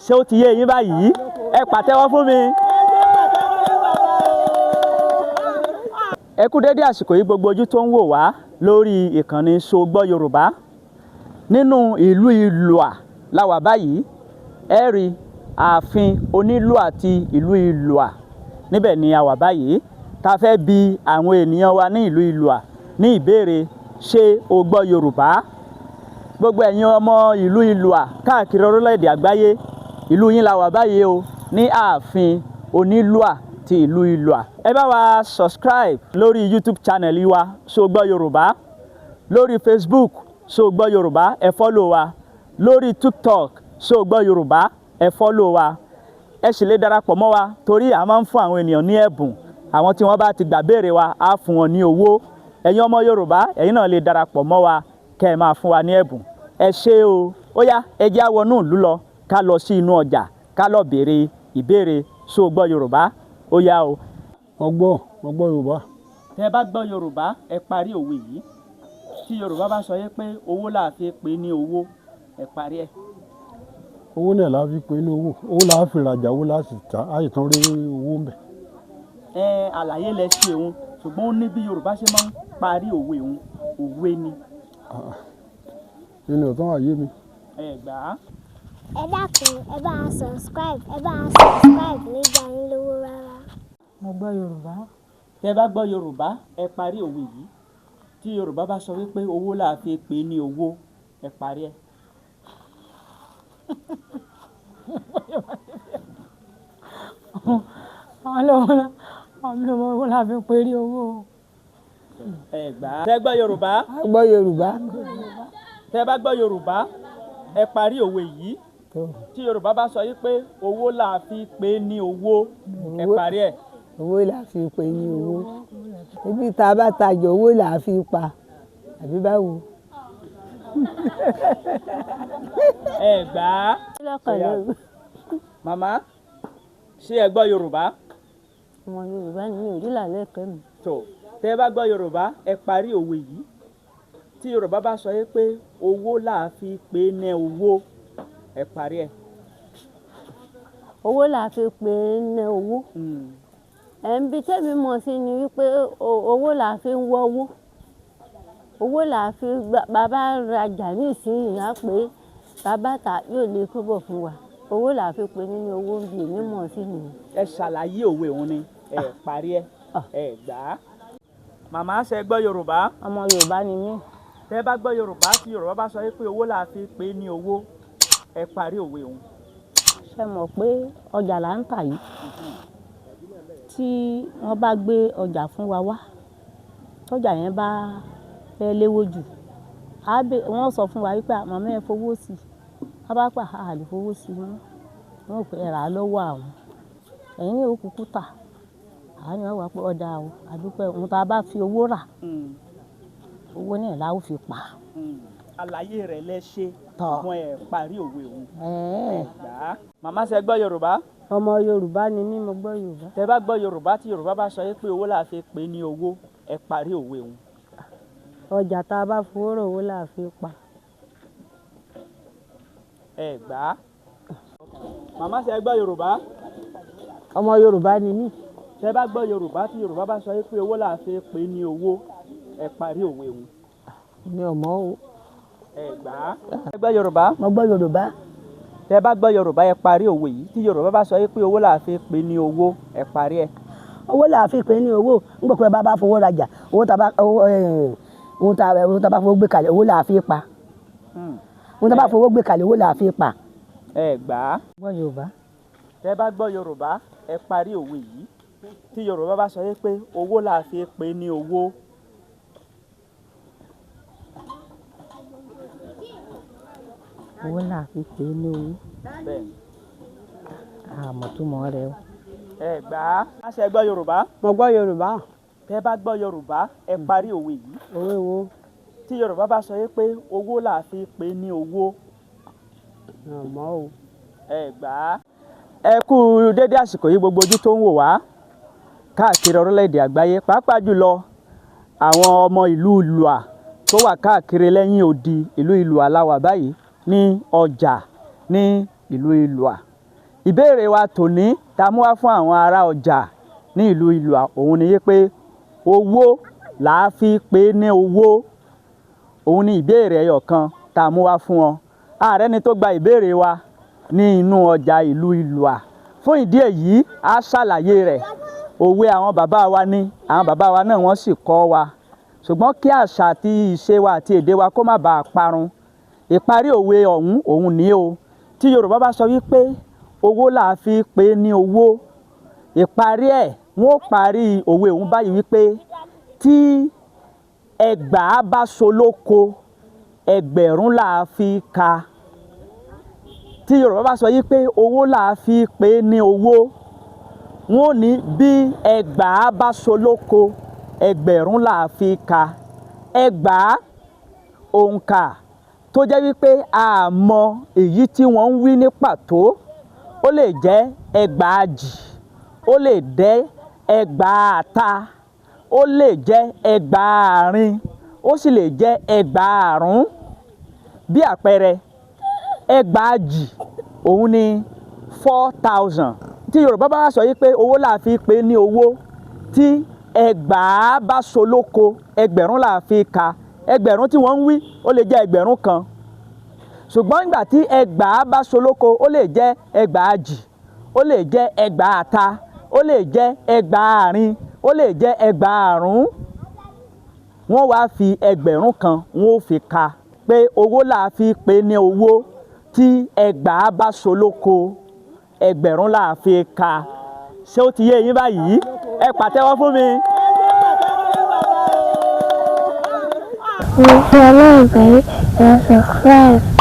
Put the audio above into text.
Ṣé ó ti yé yín báyìí? Ẹ pàtẹ́wọ́ fún mi. Ẹ kú dédé àsìkò yìí, gbogbo ojú tó ń wò wá lórí ìkànnì Sógbọ́ Yorùbá. Nínú ìlú Ìlúà la wà báyìí. Ẹ rí ààfin Onílùú àti ìlú Ìlúà, níbẹ̀ ni a wà báyìí tá a fẹ́ bi àwọn ènìyàn wa ní ìlú Ìlúà ní ìbéèrè: ṣé o gbọ́ Yorùbá? Gbogbo ẹ̀yin ọmọ ìlú Ìlúà káàkiri orílẹ̀-èdè àgbáyé, ìlú yín la wà báyìí o, ní ààfin Onílùà ti ìlú Ìlúà. Ẹ bá wa subscribe lórí YouTube channel wa, Sógbọ́ Yorùbá, lórí Facebook, Sógbọ́ Yorùbá, ẹ follow wa lórí TikTok, Sógbọ́ Yorùbá, ẹ follow wa. Ẹ sì lè darapọ̀ mọ́ wa torí a máa ń fún àwọn ènìyàn ní ẹ̀bùn. Àwọn tí wọ́n bá ti gbà béèrè wa, á fún wọn ní owó. Ẹ̀yin ọmọ Yorùbá, ẹ̀yin náà lè darapọ̀ mọ́ wa kẹ́ ẹ máa fún wa ní ẹ̀bùn. Ẹ ṣé o. Ó yá, ẹ jẹ́ á wọnú ìlú lọ, ká lọ sí inú ọjà, ká lọ béèrè ìbéèrè: ṣó o gbọ́ Yorùbá? Ó yá o. Mo gbọ́, mo gbọ́ Yorùbá. Tẹ́ ẹ bá gbọ́ Yorùbá, ẹ parí òwe yìí: tí Yorùbá bá sọ yé pé owó là fi pè ní owó, ẹ parí ẹ̀. Owó náà la fi pè ní owó. Owó la fi rajà, owó la sì tà, á sì tún rí owó ń bẹ̀. Ẹ àlàyé lẹ ṣe òun, ṣùgbọ́n ó ní bí Yorùbá ṣe máa ń parí òwe òun. Òwe ni. Nínú ọ̀tán àyè mi. Ẹ gbà á. Ẹ dákun, ẹ bá a subscribe, ẹ bá a subscribe nígbà yín lówó rárá. Mo gbọ́ Yorùbá. Tẹ́ bá gbọ́ Yorùbá, ẹ parí òwe yìí: tí Yorùbá bá sọ wípé owó là fi pè ní owó, ẹ parí ẹ̀. Àwọn lówó àwọn owó la fi pè ní owó. Ẹ gbà á. Tẹ́ gbọ́ Yorùbá? A gbọ́ Yorùbá. Tẹ́ bá gbọ́ Yorùbá, ẹ parí òwe yìí: tí Yorùbá bá sọ wípé owó là fi pè ní owó, ẹ parí ẹ̀. Owó là fi pè ní owó. Ibi tá a bá tajà, owó là fi pa, àbí báwo? Ẹ gbà á. Màmá, ṣé ẹ gbọ́ Yorùbá? Ọmọ Yorùbá ni mi ò rí làlẹ́ ẹ̀kẹ́ mi. Tó tẹ́ bá gbọ́ Yorùbá, ẹ parí òwe yìí: tí Yorùbá bá sọ pé owó là fi pè ní owó, ẹ parí ẹ̀. Owó là fi pè ní owó. Ẹ̀ ń bi tẹ́mi mọ̀ sí ni wípé owó là fi ń wọ́wó. Owó là fi bàbá rajà ní ìsinyìí, á pé bàbá ta yóò lè kóbọ̀ fún wa. Owó là fi pè nínú owó ń bi èmi mọ̀ sí nìyẹn. Ẹ ṣàlàyé òwe òun ni, ẹ parí ẹ. Ẹ gbà á. Màmá, ṣe gbọ́ Yorùbá? Ọmọ Yorùbá ni mí. Tẹ́ bá gbọ́ Yorùbá, tí Yorùbá bá sọ pé owó là fi pè ní owó, ẹ parí òwe òun. Ṣé mọ̀ pé ọjà là ń tà yìí? Tí wọ́n bá gbé ọjà fún wa wá, tọ́jà yẹn bá fẹ́ léwó jù, wọ́n sọ fún wa wípé màmá ẹ fowó sí i. Wọ́n bá pà á lè fowó sí i mọ́, wọ́n ò pé ẹ rà á lọ́wọ́ àwọn. Ẹ̀yin ní òkúkú tà, àá ní wọ́n wá pé ọ̀dà o, àdúpẹ́ ohun tá a bá fi owó rà, owó náà la ó fi pa. Àlàyé rẹ̀ lẹ ṣe fún ẹ parí òwe òun. Ẹ gbà á. Màmá, ṣe gbọ́ Yorùbá? Ọmọ Yorùbá ni mí, mo gbọ́ Yorùbá. Tẹ́ bá gbọ́ Yorùbá, tí Yorùbá bá sọ pé owó là fi pè ní owó, ẹ parí òwe òun. Ọjà tá a bá fowó rà, owó là fi pa. Ẹ gbà á. Màmá, ṣe gbọ́ Yorùbá? Ọmọ Yorùbá ni mí. Tẹ́ bá gbọ́ Yorùbá, tí Yorùbá bá sọ pé owó là fi pè ní owó, ẹ parí òwe òun. Mi ò mọ̀ o. Ẹ gbà á. Ẹ gbọ́ Yorùbá? Mo gbọ́ Yorùbá. Tẹ́ bá gbọ́ Yorùbá, ẹ parí òwe yìí: tí Yorùbá bá sọ pé owó là fi pè ní owó, ẹ parí ẹ̀. Owó là fi pè ní owó. Ń gbọ́ pé bá bá fowó rajà, owó tá bá ohun tá bá fowó gbé kalẹ̀, owó là fi pa. Ohun tá bá fowó gbé kalẹ̀, owó là fi pa. Ẹ gbà á. Gbọ́ Yorùbá. Tẹ́ bá gbọ́ Yorùbá, ẹ parí òwe yìí: tí Yorùbá bá sọ pé owó là fi pè ní owó. Owó là fi pè ní owó. Bẹ́ẹ̀ni. Àmọ́ túmọ̀ rẹ̀ o. Ẹ gbà á. Má ṣe gbọ́ Yorùbá? Mo gbọ́ Yorùbá. Tẹ́ bá gbọ́ Yorùbá, ẹ parí òwe yìí. Òwe wo? Tí Yorùbá bá sọ pé owó là fi pè ní owó. Àmọ́ o. Ẹ gbà á. Ẹ kú dédé àsìkò yìí, gbogbo ojú tó ń wò wá káàkiri orílẹ̀-èdè àgbáyé, pàápàá jùlọ àwọn ọmọ ìlú Ìlúà tó wà káàkiri lẹ́yìn odi ìlú Ìlúà la wà báyìí ní ọjà ní ìlú Ìlúà. Ìbéèrè wa tòní tá a mú wá fún àwọn ará ọjà ní ìlú Ìlúà òun ni pé owó là á fi pè ní owó. Òun ni ìbéèrè ẹyọ kan tá a mú wá fún wọn. Ààrẹ ni tó gba ìbéèrè wa ní inú ọjà ìlú Ìlúà. Fún ìdí èyí, a ṣàlàyé rẹ̀. Òwe àwọn bàbá wa ní, àwọn bàbá wa náà wọ́n sì kọ́ wa. Ṣùgbọ́n kí àṣà àti ìṣe wa àti èdè wa kó má bàa parun. Ìparí òwe ọ̀hún òun ní o. Tí Yorùbá bá sọ wípé owó là á fi pè ní owó, ìparí ẹ̀ wọ́n ó parí òwe òun báyìí wípé tí ẹgbàá bá so lóko, ẹgbẹ̀rún là á fi ka. Tí Yorùbá bá sọ wípé owó là á fi pè ní owó, wọ́n ó ní bí ẹgbàá bá so lóko, ẹgbẹ̀rún là á fi ka. Ẹgbàá òǹkà tó jẹ́ wípé a mọ èyí tí wọ́n ń wí ní pàtó. Ó lè jẹ́ ẹgbàajì, ó lè jẹ́ ẹgbàáta, ó lè jẹ́ ẹgbàárin, ó sì lè jẹ́ ẹgbàárún. Bí àpẹẹrẹ, ẹgbàajì òun ni 4,000. Tí Yorùbá bá sọ wípé owó là á fi pè ní owó, tí ẹgbàá bá so lóko, ẹgbẹ̀rún là á fi ka. Ẹgbẹ̀rún tí wọ́n ń wí ó lè jẹ́ ẹgbẹ̀rún kan. Ṣùgbọ́n nígbà tí ẹgbàá bá so lóko, ó lè jẹ́ ẹgbàajì, ó lè jẹ́ ẹgbàáta, ó lè jẹ́ ẹgbàárin, ó lè jẹ́ ẹgbàárún. Wọ́n wá fi ẹgbẹ̀rún kan wọ́n ó fi ka pé owó là á fi pè ní owó, tí ẹgbàá bá so lóko, ẹgbẹ̀rún là á fi ka. Ṣé ó ti yé yín báyìí? Ẹ pàtẹ́wọ́ fún mi. Mo fi Ọlọ́run bẹ̀ yín, ẹ subscribe.